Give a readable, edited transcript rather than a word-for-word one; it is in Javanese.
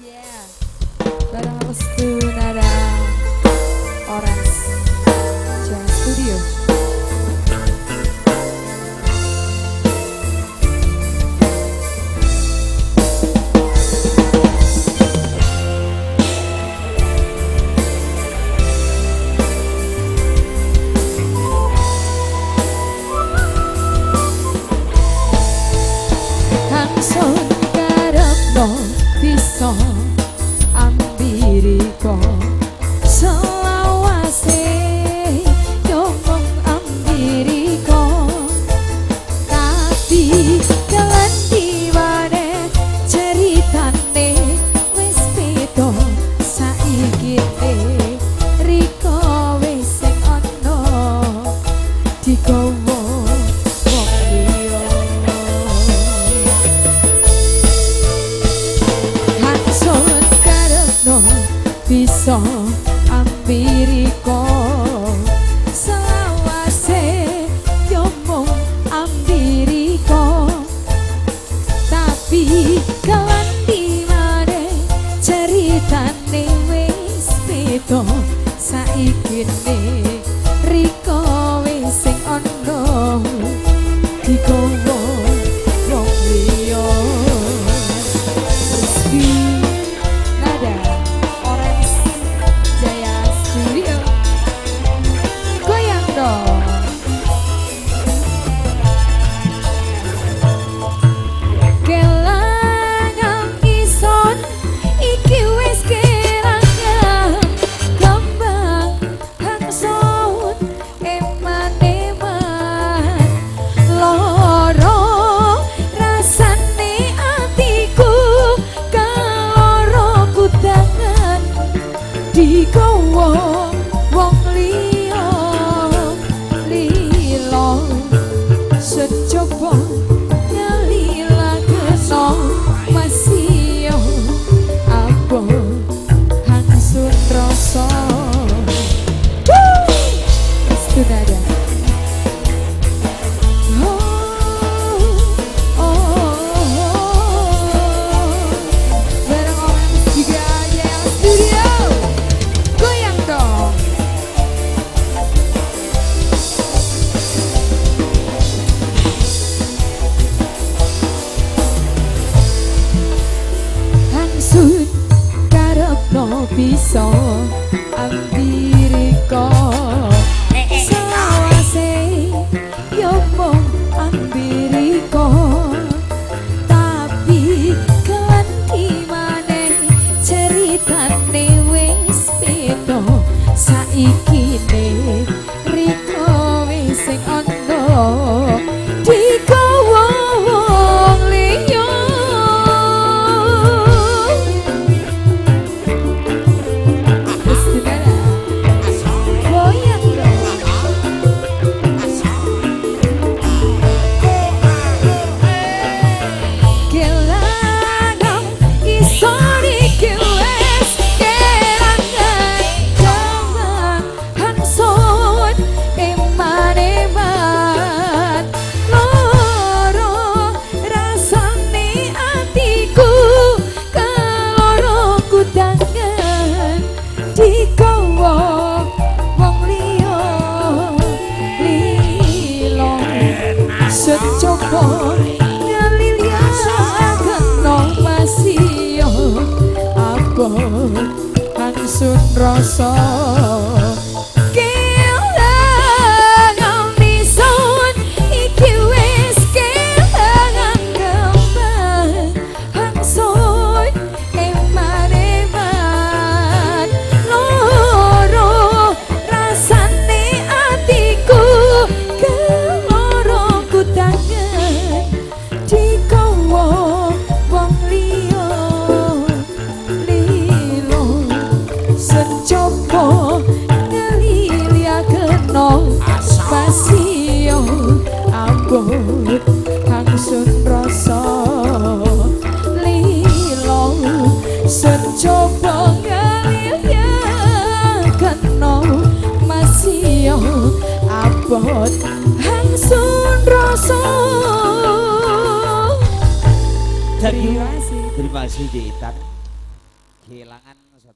Yeah. Bareng Restu Nada Orange Jaya Studio. Hangsun karepno bisa ambiriko selawase yo mung ambiriko, tapi kelanti maneh ceritane wis beda saiki riko wis sing ana digawa wong liya. Hangsun karepno bisa ambiriko selawase yo mung ambiriko, tapi kelanti maneh ceritane wis beda saiki riko wis sing ana digawa wong liya. Restu Nada Orange Jaya Studio. Goyang dong. Kelangan ison iki wis kelangan kembang hangsun eman-eman loro rasane atiku kaloro kudangan digawa wong liya lilo secoba nyalilakno masih abot hangsun rasa. Restu Nada. Oh, oh, oh. Bareng Orange juga Jaya Studio. Goyang dong. Hangsun karepno bisa ambiriko selawase yo mung ambiriko, tapi kelanti maneh ceritane wis beda saiki riko wis sing ana digawa wong liya. Restu Nada. Goyang dong. Kelangan ison iki wis kelangan kembang hangsun eman-eman loro rasane atiku kaloro kudangan digawa wong liya lilo secoba nyalilakno masih abot hangsun rasa. Kelangan ison iki wis kelangan kembang hangsun eman-eman loro rasane atiku keloro kudangan digawa wong liya lilo secoba ngeliliakno masih abot hangsun rasa lilo secoba ngeliliakno masih abot hangsun rasa. Thank you. Terima kasih. Terima kasih Intan. Kehilangan satu